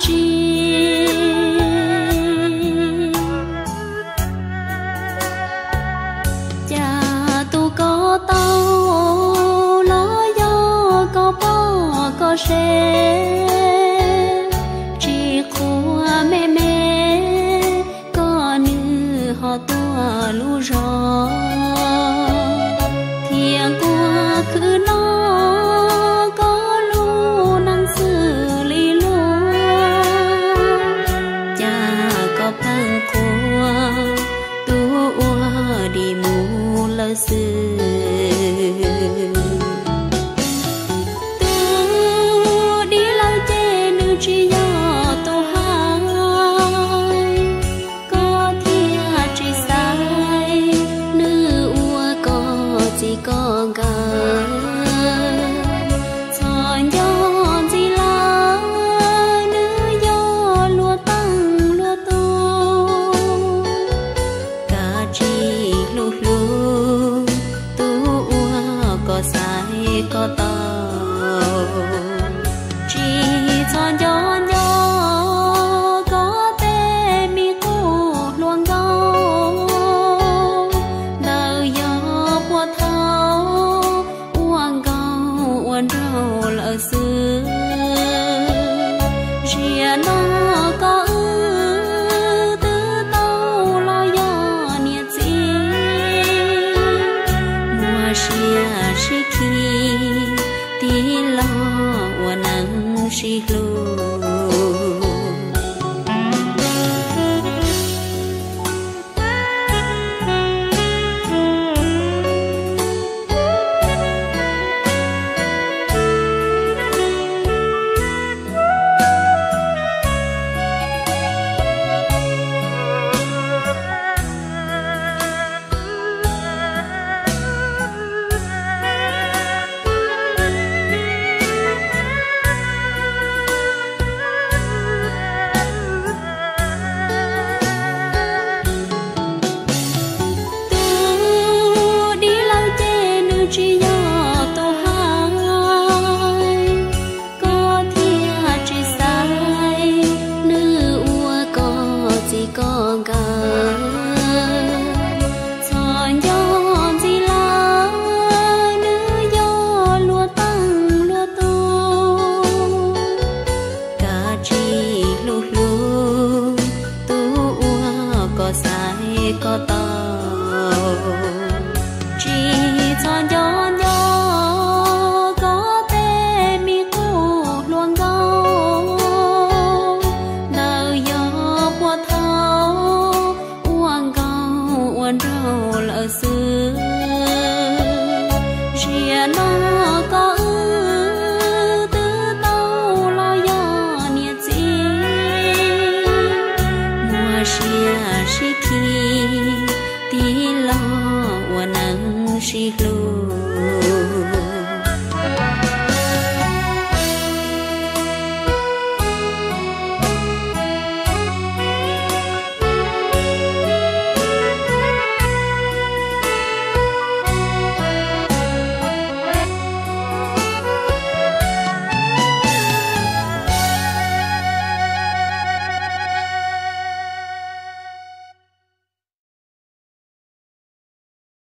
tsis. Cas tus koj tau los yog koj poj koj sev, tsis qhuas me me koj nws ho tuaj lub zos, thiab nquag khwv no koj lub neej xws li lub. Cas koj pheej qhuas tus uas dim mus lawm xwb. Tus dim lawm ces nws tsis yog tus hais, koj thiaj tsis xaiv nws ua koj txij koj nkawm. Txhos nco ntxiv lawm nws yog luag teej luag tug, kav tsij hlub hlub tus uas koj xaiv koj tau. Tsis txhob nco nco koj tej me qub hluas nkauj, ntawd yog puag thaum ua nkauj ua nraug lawm xwb. Ziag no koj wb twb tau los yog niam txiv, muaj sia sib khi tij laug ua neej sib hlub. Tus dim lawm ces nws tsis yog tus hais, koj thiaj tsis xaiv nws ua koj txij koj nkawm. Txhob nco ntxiv lawm nws yog luag teej luag tug, kav tsij hlub hlub tus uas koj xaiv koj tau. Tsis txhob nco nco koj tej me qub hluas nkauj, ntawd yog puag thaum ua nkauj ua nraug lawm xwb. Ziag no koj wb twb tau los yog niam txiv, muaj sia sib khi tij laug ua neej sib hlub.